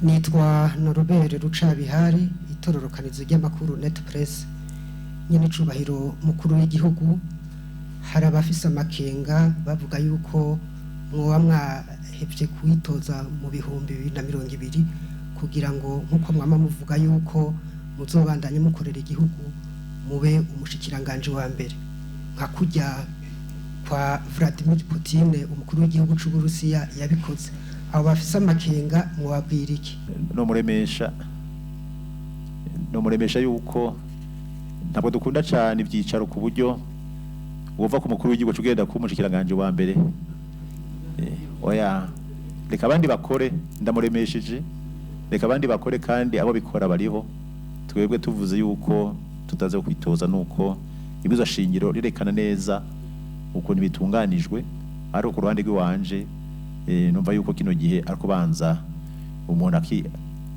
Nitwa Norobert Rucabihari, itororokanizo ry'amakuru Net Press. Nyene icubahiro mukuru w'igihugu, hari abafise amakenga bavuga yuko mwoba mwahevye kwitoza mu 2020 kugira ngo, nk'uko mwama muvuga yuko muzobandanye mukorera igihugu, mube umushikiranganje wa mbere nka kurya kwa Vladimir Putin, umukuru w'igihugu c'Uburusiya, yabikoze. Abo bafise amakenga mwobabwira iki? No muremesha yuko ntabwo dukunda cyane ibyicaro ku buryo wova ku mukuru w'igihugu ugenda kuba umushikiranganje wa mbere. Oya, reka abandi bakore. Ndamuremesheje, reka abandi bakore, kandi abo bikora bariho. Twebwe tuvuze yuko tutaze kwitoza nuko ibwirizwa shingiro rirekana neza ukuntu bitunganijwe, ariko ku ruhande rw'iwanje numva yuko kino gihe ari kubanza umuntu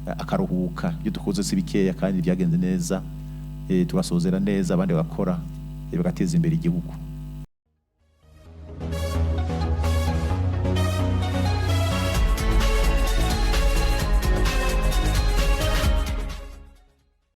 akaruhuka. Ibyo dukoze si bikeya kandi byagenze neza, tugasozera neza, abandi bagakora, bagateza imbere igihugu.